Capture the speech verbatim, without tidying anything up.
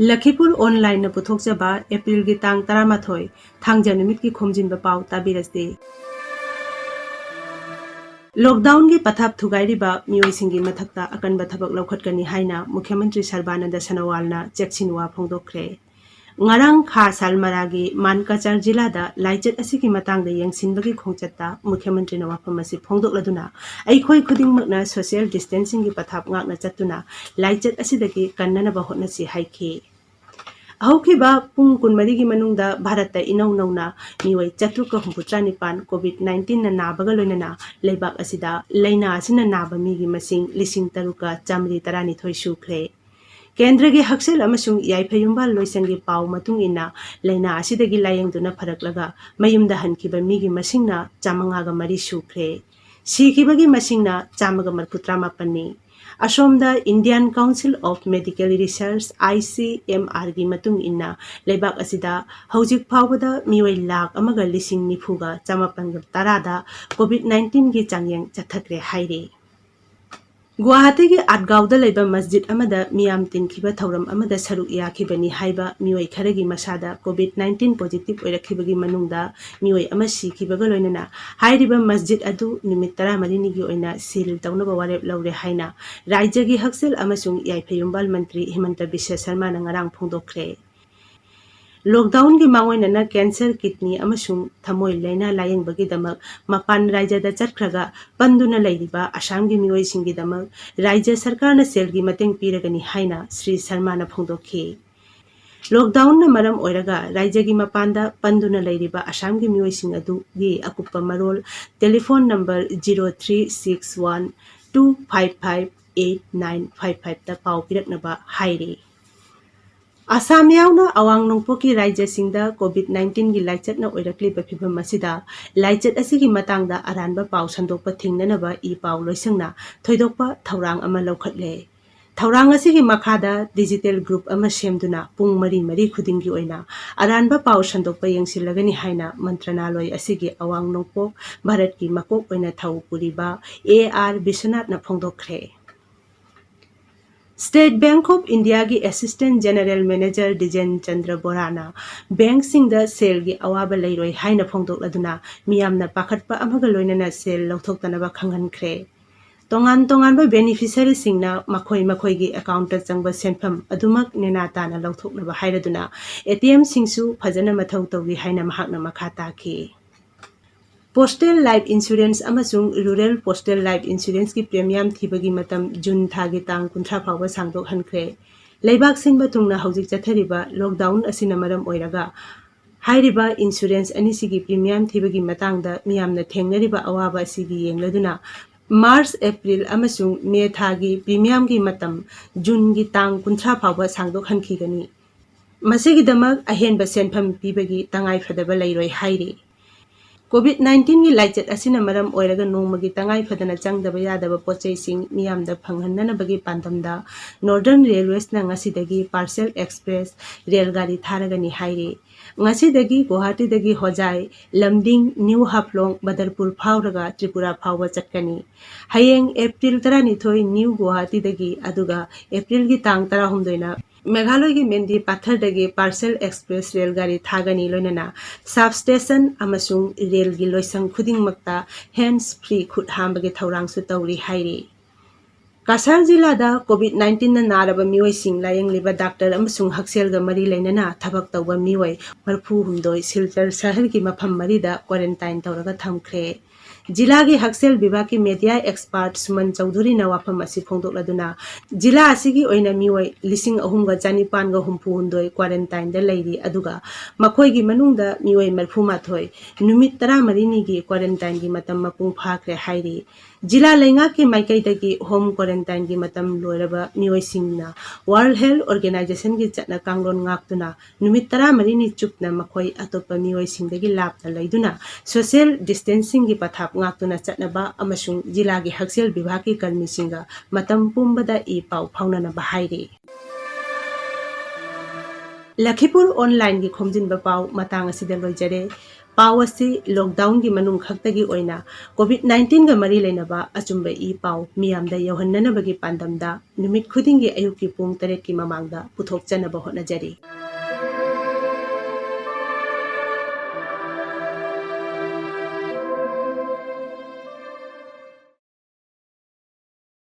ꯂꯈꯤꯄꯨꯔ ꯑꯣꯟꯂꯥꯏꯟꯅ ꯄꯨꯊꯣꯛꯆꯕ ꯑꯦꯄ꯭ꯔꯤꯜꯒꯤ ꯇꯥꯡ ꯇꯔꯥꯃꯥꯊꯣꯏ, ꯊꯥꯡꯖ ꯅꯨꯃꯤꯠꯀꯤ ꯈꯣꯝꯖꯤꯟꯕ ꯄꯥꯎ ꯇꯥꯕꯤꯔꯁꯤ꯫ ꯂꯣꯛꯗꯥꯎꯟꯒꯤ ꯄꯊꯥꯞ ꯊꯨꯒꯥꯏꯔꯤꯕ ꯃꯤꯑꯣꯏꯁꯤꯡꯒꯤ ꯃꯊꯛꯇ ꯑꯀꯟꯕ ꯊꯕꯛ ꯂꯧꯈꯠꯀꯅꯤ ꯍꯥꯏꯅ ꯃꯨꯈ꯭ꯌꯃꯟꯇ꯭ꯔꯤ ꯁꯔꯕꯥꯅꯟꯗ ꯁꯣꯅꯣꯋꯥꯜꯅ ꯆꯦꯛꯁꯤꯟꯋꯥ ꯐꯣꯡꯗꯣꯛꯈ꯭ꯔꯦ꯫ ꯉꯔꯥꯡ ꯈꯥ ꯁꯥꯜꯃꯔꯥꯒꯤ ꯃꯥꯟꯀꯆꯥꯔ ꯖꯤꯂꯥꯗ ꯂꯥꯏꯆꯠ ꯑꯁꯤꯒꯤ ꯃꯇꯥꯡꯗ ꯌꯦꯡꯁꯤꯟꯕꯒꯤ ꯈꯣꯡꯆꯠꯇ ꯃꯨꯈ꯭ꯌꯃꯟꯇ꯭ꯔꯤꯅ ꯋꯥꯐꯝ ꯑꯁꯤ ꯐꯣꯡꯗꯣꯛꯂꯗꯨꯅ, ꯑꯩꯈꯣꯏ ꯈꯨꯗꯤꯡꯃꯛꯅ social distancingꯒꯤ ꯄꯊꯥꯞ ꯉꯥꯛꯅ ꯆꯠꯇꯨꯅ ꯂꯥꯏꯆꯠ ꯑꯁꯤꯗꯒꯤ ꯀꯟꯅꯅꯕ ꯍꯣꯠꯅꯁꯤ ꯍꯥꯏꯈꯤ꯫ ꯍꯧꯈꯤꯕ ꯄꯨꯡ ꯀꯨꯟꯃꯔꯤꯒꯤ ꯃꯅꯨꯡꯗ ꯚꯥꯔꯠꯇ ꯏꯅꯧ ꯅꯧꯅ ꯃꯤꯑꯣꯏ ꯆꯥꯇ꯭ꯔꯨꯛꯀ ꯍꯨꯝꯐꯨꯇꯔꯥ ꯅꯤꯄꯥꯟ COVID nineteenꯅ ꯅꯥꯕꯒ ꯂꯣꯏꯅꯅ ꯂꯩꯕꯥꯛ ꯑꯁꯤꯗ ꯂꯥꯏꯅꯥ ꯑꯁꯤꯅ ꯅꯥꯕ ꯃꯤꯒꯤ ꯃꯁꯤꯡ ꯂꯤꯁꯤꯡ ꯇꯔꯨꯛꯀ ꯆꯥꯃꯔꯤ ꯇꯔꯥꯅꯤꯊꯣꯏ ꯁꯨꯈ꯭ꯔꯦ꯫ ꯀꯦꯟꯗ꯭ꯔꯒꯤ ꯍꯛꯁꯦꯜ ꯑꯃꯁꯨꯡ ꯌꯥꯏꯐ ꯌꯨꯝꯕꯥꯜ ꯂꯣꯏꯁꯪꯒꯤ ꯄꯥꯎ ꯃꯇꯨꯡ ꯏꯟꯅ, ꯂꯥꯏꯅꯥ ꯑꯁꯤꯗꯒꯤ ꯂꯥꯌꯦꯡꯗꯨꯅ ꯐꯔꯛꯂꯒ ꯃꯌꯨꯝꯗ ꯍꯟꯈꯤꯕ ꯃꯤꯒꯤ ꯃꯁꯤꯡꯅ ꯆꯥꯃꯉꯥꯒ ꯃꯔꯤ ꯁꯨꯈ꯭ꯔꯦ꯫ ꯁꯤꯈꯤꯕꯒꯤ ꯃꯁꯤꯡꯅ ꯆꯥꯃꯒ ꯃꯔꯤꯐꯨꯇꯔꯥ ꯃꯥꯄꯟꯅꯤ꯫ ꯑꯁꯣꯝꯗ Indian Council of Medical Research, ICMRꯒꯤ ꯃꯇꯨꯡ ꯏꯟꯅ, ꯂꯩꯕꯥꯛ ꯑꯁꯤꯗ ꯍꯧꯖꯤꯛ ꯐꯥꯎꯕꯗ ꯃꯤꯑꯣꯏ ꯂꯥꯈ ꯑꯃꯒ ꯂꯤꯁꯤꯡ ꯅꯤꯐꯨꯒ ꯆꯥꯃꯥꯄꯟꯒ ꯇꯔꯥꯗ COVID nineteenꯒꯤ ꯆꯥꯡꯌꯦꯡ ꯆꯠꯊꯈ꯭ꯔꯦ ꯍꯥꯏꯔꯤ꯫ ꯒꯨꯋꯥꯍꯥꯇꯤꯒꯤ ꯑꯥꯠꯒꯥꯎꯗ ꯂꯩꯕ ꯃꯁꯖꯤꯗ ꯑꯃꯗ ꯃꯤꯌꯥꯝ ꯇꯤꯟꯈꯤꯕ ꯊꯧꯔꯝ ꯑꯃꯗ ꯁꯔꯨꯛ ꯌꯥꯈꯤꯕꯅꯤ ꯍꯥꯏꯕ ꯃꯤꯑꯣꯏ ꯈꯔꯒꯤ ꯃꯁꯥꯗ COVID nineteen positive ꯑꯣꯏꯔꯛꯈꯤꯕꯒꯤ ꯃꯅꯨꯡꯗ ꯃꯤꯑꯣꯏ ꯑꯃ ꯁꯤꯈꯤꯕꯒ ꯂꯣꯏꯅꯅ ꯍꯥꯏꯔꯤꯕ ꯃꯁꯖꯤꯗ ꯑꯗꯨ ꯅꯨꯃꯤꯠ ꯇꯔꯥꯃꯔꯤꯅꯤꯒꯤ ꯑꯣꯏꯅ seal ꯇꯧꯅꯕ ꯋꯥꯔꯦꯞ ꯂꯧꯔꯦ ꯍꯥꯏꯅ ꯔꯥꯖ꯭ꯌꯒꯤ ꯍꯛꯁꯦꯜ ꯑꯃꯁꯨꯡ ꯌꯥꯏꯐ ꯌꯨꯝꯕꯥꯜ ꯃꯟꯇ꯭ꯔꯤ ꯍꯤꯃꯟꯇ ꯕꯤꯁ꯭ꯋ ꯁꯔꯃꯥꯅ ꯉꯔꯥꯡ ꯐꯣꯡꯗꯣꯛꯈ꯭ꯔꯦ꯫ ꯂꯣꯛꯗꯥꯎꯟꯒꯤ ꯃꯥꯡꯑꯣꯏꯅꯅ cancer, kidney ꯑꯃꯁꯨꯡ ꯊꯃꯣꯏ ꯂꯥꯏꯅꯥ ꯂꯥꯌꯦꯡꯕꯒꯤꯗꯃꯛ ꯃꯄꯥꯟ ꯔꯥꯖ꯭ꯌꯗ ꯆꯠꯈ꯭ꯔꯒ ꯄꯟꯗꯨꯅ ꯂꯩꯔꯤꯕ ꯑꯁꯥꯝꯒꯤ ꯃꯤꯑꯣꯏꯁꯤꯡꯒꯤꯗꯃꯛ ꯔꯥꯖ꯭ꯌ ꯁꯔꯀꯥꯔꯅ ꯁꯦꯜꯒꯤ ꯃꯇꯦꯡ ꯄꯤꯔꯒꯅꯤ ꯍꯥꯏꯅ ꯁ꯭ꯔꯤ ꯁꯔꯃꯥꯅ ꯐꯣꯡꯗꯣꯛꯈꯤ꯫ ꯂꯣꯛꯗꯥꯎꯟꯅ ꯃꯔꯝ ꯑꯣꯏꯔꯒ ꯔꯥꯖ꯭ꯌꯒꯤ ꯃꯄꯥꯟꯗ ꯄꯟꯗꯨꯅ ꯂꯩꯔꯤꯕ ꯑꯁꯥꯝꯒꯤ ꯃꯤꯑꯣꯏꯁꯤꯡ ꯑꯗꯨꯒꯤ ꯑꯀꯨꯞꯄ ꯃꯔꯣꯜ telephone number zero three six one two five five eight nine five fiveꯇ ꯄꯥꯎ ꯄꯤꯔꯛꯅꯕ ꯍꯥꯏꯔꯤ꯫ ꯑꯁꯥꯝ ꯌꯥꯎꯅ ꯑꯋꯥꯡ ꯅꯣꯡꯄꯣꯛꯀꯤ ꯔꯥꯖ꯭ꯌꯁꯤꯡꯗ COVID nineteenꯒꯤ ꯂꯥꯏꯆꯠꯅ ꯑꯣꯏꯔꯛꯂꯤꯕ ꯐꯤꯚꯝ ꯑꯁꯤꯗ ꯂꯥꯏꯆꯠ ꯑꯁꯤꯒꯤ ꯃꯇꯥꯡꯗ ꯑꯔꯥꯟꯕ ꯄꯥꯎ ꯁꯟꯗꯣꯛꯄ ꯊꯤꯡꯅꯅꯕ ꯏ ꯄꯥꯎ ꯂꯣꯏꯁꯪꯅ ꯊꯣꯏꯗꯣꯛꯄ ꯊꯧꯔꯥꯡ ꯑꯃ ꯂꯧꯈꯠꯂꯦ꯫ ꯊꯧꯔꯥꯡ ꯑꯁꯤꯒꯤ ꯃꯈꯥꯗ digital group ꯑꯃ ꯁꯦꯝꯗꯨꯅ ꯄꯨꯡ ꯃꯔꯤ ꯃꯔꯤ ꯈꯨꯗꯤꯡꯒꯤ ꯑꯣꯏꯅ ꯑꯔꯥꯟꯕ ꯄꯥꯎ ꯁꯟꯗꯣꯛꯄ ꯌꯦꯡꯁꯤꯜꯂꯒꯅꯤ ꯍꯥꯏꯅ ꯃꯟꯇ꯭ꯔꯅꯥꯂꯣꯏ ꯑꯁꯤꯒꯤ ꯑꯋꯥꯡ ꯅꯣꯡꯄꯣꯛ ꯚꯥꯔꯠꯀꯤ ꯃꯀꯣꯛ ꯑꯣꯏꯅ ꯊꯧ ꯄꯨꯔꯤꯕ A R ꯕꯤꯁ꯭ꯋꯅꯥꯊꯅ ꯐꯣꯡꯗꯣꯛꯈ꯭ꯔꯦ꯫ State Bank of Indiaꯒꯤ Assistant General Manager ꯗꯤꯖꯦꯟ Chandra ꯕꯣꯔꯥꯅ ꯕꯦꯡꯛꯁꯤꯡꯗ ꯁꯦꯜꯒꯤ ꯑꯋꯥꯕ ꯂꯩꯔꯣꯏ ꯍꯥꯏꯅ ꯐꯣꯡꯗꯣꯛꯂꯗꯨꯅ ꯃꯤꯌꯥꯝꯅ ꯄꯥꯈꯠꯄ ꯑꯃꯒ ꯂꯣꯏꯅꯅ ꯁꯦꯜ ꯂꯧꯊꯣꯛꯇꯅꯕ ꯈꯪꯍꯟꯈ꯭ꯔꯦ꯫ ꯇꯣꯉꯥꯟ ꯇꯣꯉꯥꯟꯕ ꯕꯦꯅꯤꯐꯤꯁꯔꯤꯁꯤꯡꯅ ꯃꯈꯣꯏ ꯃꯈꯣꯏꯒꯤ ꯑꯦꯀꯥꯎꯟꯠꯇ ꯆꯪꯕ ꯁꯦꯟꯐꯝ ꯑꯗꯨꯃꯛ ꯅꯦꯅꯥ ꯇꯥꯅ ꯂꯧꯊꯣꯛꯅꯕ ꯍꯥꯏꯔꯗꯨꯅ ATMꯁꯤꯡꯁꯨ ꯐꯖꯅ ꯃꯊꯧ ꯇꯧꯔꯤ ꯍꯥꯏꯅ ꯃꯍꯥꯛꯅ ꯃꯈꯥ ꯇꯥꯈꯤ꯫ Postal Life Insurance ꯑꯃꯁꯨꯡ Rural Postal Life Insuranceꯀꯤ premium ꯊꯤꯕꯒꯤ ꯃꯇꯝ ꯖꯨꯟ ꯊꯥꯒꯤ ꯇꯥꯡ ꯀꯨꯟꯊ꯭ꯔꯥ ꯐꯥꯎꯕ ꯁꯥꯡꯗꯣꯛꯍꯟꯈ꯭ꯔꯦ꯫ ꯂꯩꯕꯥꯛ ꯁꯤꯟꯕ ꯊꯨꯡꯅ ꯍꯧꯖꯤꯛ ꯆꯠꯊꯔꯤꯕ lockdown ꯑꯁꯤꯅ ꯃꯔꯝ ꯑꯣꯏꯔꯒ ꯍꯥꯏꯔꯤꯕ insurance ꯑꯅꯤꯁꯤꯒꯤ premium ꯊꯤꯕꯒꯤ ꯃꯇꯥꯡꯗ ꯃꯤꯌꯥꯝꯅ ꯊꯦꯡꯅꯔꯤꯕ ꯑꯋꯥꯕ ꯑꯁꯤꯒꯤ ꯌꯦꯡꯂꯗꯨꯅ March, April ꯑꯃꯁꯨꯡ May ꯊꯥꯒꯤ premiumꯒꯤ ꯃꯇꯝ ꯖꯨꯟꯒꯤ ꯇꯥꯡ ꯀꯨꯟꯊ꯭ꯔꯥ ꯐꯥꯎꯕ ꯁꯥꯡꯗꯣꯛꯍꯟꯈꯤꯒꯅꯤ꯫ ꯃꯁꯤꯒꯤꯗꯃꯛ ꯑꯍꯦꯟꯕ ꯁꯦꯟꯐꯝ ꯄꯤꯕꯒꯤ ꯇꯉꯥꯏꯐꯗꯕ ꯂꯩꯔꯣꯏ ꯍꯥꯏꯔꯤ꯫ COVID nineteenꯒꯤ ꯂꯥꯏꯆꯠ ꯑꯁꯤꯅ ꯃꯔꯝ ꯑꯣꯏꯔꯒ ꯅꯣꯡꯃꯒꯤ ꯇꯉꯥꯏ ꯐꯗꯅ ꯆꯪꯗꯕ ꯌꯥꯗꯕ ꯄꯣꯠꯆꯩꯁꯤꯡ ꯃꯤꯌꯥꯝꯗ ꯐꯪꯍꯟꯅꯅꯕꯒꯤ ꯄꯥꯟꯗꯝꯗ Northern Railwaysꯅ ꯉꯁꯤꯗꯒꯤ parcel express ꯔꯦꯜ ꯒꯥꯔꯤ ꯊꯥꯔꯒꯅꯤ ꯍꯥꯏꯔꯤ꯫ ꯉꯁꯤꯗꯒꯤ ꯒꯨꯋꯥꯍꯥꯇꯤꯗꯒꯤ ꯍꯣꯖꯥꯏ, ꯂꯝꯗꯤꯡ, ꯅ꯭ꯌꯨ ꯍꯥꯐꯂꯣꯡ, ꯕꯗꯔꯄꯨꯔ ꯐꯥꯎꯔꯒ ꯇ꯭ꯔꯤꯄꯨꯔꯥ ꯐꯥꯎꯕ ꯆꯠꯀꯅꯤ꯫ ꯍꯌꯦꯡ April ꯇꯔꯥꯅꯤꯊꯣꯏ ꯅ꯭ꯌꯨ ꯒꯨꯋꯥꯍꯥꯇꯤꯗꯒꯤ, ꯑꯗꯨꯒ Aprilꯒꯤ ꯇꯥꯡ ꯇꯔꯥꯍꯨꯝꯗꯣꯏꯅ ꯃꯦꯘꯥꯂꯌꯒꯤ ꯃꯦꯟꯗꯤ ꯄꯥꯊꯔꯗꯒꯤ parcel express ꯔꯦꯜ ꯒꯥꯔꯤ ꯊꯥꯒꯅꯤ, ꯂꯣꯏꯅꯅ sub station ꯑꯃꯁꯨꯡ ꯔꯦꯜꯒꯤ ꯂꯣꯏꯁꯪ ꯈꯨꯗꯤꯡꯃꯛꯇ hands free ꯈꯨꯠ ꯍꯥꯝꯕꯒꯤ ꯊꯧꯔꯥꯡꯁꯨ ꯇꯧꯔꯤ ꯍꯥꯏꯔꯤ꯫ ꯀꯁꯥꯔ ꯖꯤꯂꯥꯗ COVID nineteenꯅ ꯅꯥꯔꯕ ꯃꯤꯑꯣꯏꯁꯤꯡ ꯂꯥꯌꯦꯡꯂꯤꯕ ꯗꯥꯛꯇꯔ ꯑꯃꯁꯨꯡ ꯍꯛꯁꯦꯜꯒ ꯃꯔꯤ ꯂꯩꯅꯅ ꯊꯕꯛ ꯇꯧꯕ ꯃꯤꯑꯣꯏ ꯃꯔꯤꯐꯨ ꯍꯨꯝꯗꯣꯏ ꯁꯤꯜꯆꯔ ꯁꯍꯔꯒꯤ ꯃꯐꯝ ꯃꯔꯤꯗ quarantine ꯇꯧꯔꯒ ꯊꯝꯈ꯭ꯔꯦ꯫ ꯖꯤꯂꯥꯒꯤ ꯍꯛꯁꯦꯜ ꯕꯤꯚꯥꯒꯀꯤ media expert ꯁꯨꯃꯟ ꯆꯧꯙꯨꯔꯤꯅ ꯋꯥꯐꯝ ꯑꯁꯤ ꯐꯣꯡꯗꯣꯛꯂꯗꯨꯅ, ꯖꯤꯂꯥ ꯑꯁꯤꯒꯤ ꯑꯣꯏꯅ ꯃꯤꯑꯣꯏ ꯂꯤꯁꯤꯡ ꯑꯍꯨꯝꯒ ꯆꯅꯤꯄꯥꯟꯒ ꯍꯨꯝꯐꯨ ꯍꯨꯝꯗꯣꯏ quarantineꯗ ꯂꯩꯔꯤ, ꯑꯗꯨꯒ ꯃꯈꯣꯏꯒꯤ ꯃꯅꯨꯡꯗ ꯃꯤꯑꯣꯏ ꯃꯔꯤꯐꯨ ꯃꯥꯊꯣꯏ ꯅꯨꯃꯤꯠ ꯇꯔꯥꯃꯔꯤꯅꯤꯒꯤ quarantineꯒꯤ ꯃꯇꯝ ꯃꯄꯨꯡ ꯐꯥꯈ꯭ꯔꯦ ꯍꯥꯏꯔꯤ꯫ ꯖꯤꯂꯥ ꯂꯩꯉꯥꯛꯀꯤ ꯃꯥꯏꯀꯩꯗꯒꯤ home quarantineꯒꯤ ꯃꯇꯝ ꯂꯣꯏꯔꯕ ꯃꯤꯑꯣꯏꯁꯤꯡꯅ World Health Organizationꯒꯤ ꯆꯠꯅ ꯀꯥꯡꯂꯣꯟ ꯉꯥꯛꯇꯨꯅ ꯅꯨꯃꯤꯠ ꯇꯔꯥꯃꯔꯤꯅꯤ ꯆꯨꯞꯅ ꯃꯈꯣꯏ ꯑꯇꯣꯞꯄ ꯃꯤꯑꯣꯏꯁꯤꯡꯗꯒꯤ ꯂꯥꯞꯅ ꯂꯩꯗꯨꯅ social distancingꯒꯤ ꯄꯊꯥꯞ ꯉꯥꯛꯇꯨꯅ ꯆꯠꯅꯕ ꯑꯃꯁꯨꯡ ꯖꯤꯂꯥꯒꯤ ꯍꯛꯁꯦꯜ ꯕꯤꯚꯥꯒꯀꯤ ꯀꯔꯃꯤꯁꯤꯡꯒ ꯃꯇꯝ ꯄꯨꯝꯕꯗ ꯏ ꯄꯥꯎ ꯐꯥꯎꯅꯅꯕ ꯍꯥꯏꯔꯤ꯫ ꯂꯈꯤꯄꯨꯔ Onlineꯒꯤ ꯈꯣꯝꯖꯤꯟꯕ ꯄꯥꯎ ꯃꯇꯥꯡ ꯑꯁꯤꯗ ꯂꯣꯏꯖꯔꯦ꯫ ꯄꯥꯎ ꯑꯁꯤ ꯂꯣꯛꯗꯥꯎꯟꯒꯤ ꯃꯅꯨꯡ ꯈꯛꯇꯒꯤ ꯑꯣꯏꯅ ꯀꯣꯚꯤꯗ ꯅꯥꯏꯟꯇꯤꯟꯒ ꯃꯔꯤ ꯂꯩꯅꯕ ꯑꯆꯨꯝꯕ ꯏ ꯄꯥꯎ ꯃꯤꯌꯥꯝꯗ ꯌꯧꯍꯟꯅꯅꯕꯒꯤ ꯄꯥꯟꯗꯝꯗ ꯅꯨꯃꯤꯠ ꯈꯨꯗꯤꯡꯒꯤ ꯑꯌꯨꯛꯀꯤ ꯄꯨꯡ ꯇꯔꯦꯠꯀꯤ ꯃꯃꯥꯡꯗ ꯄꯨꯊꯣꯛꯆꯅꯕ ꯍꯣꯠꯅꯖꯔꯤ꯫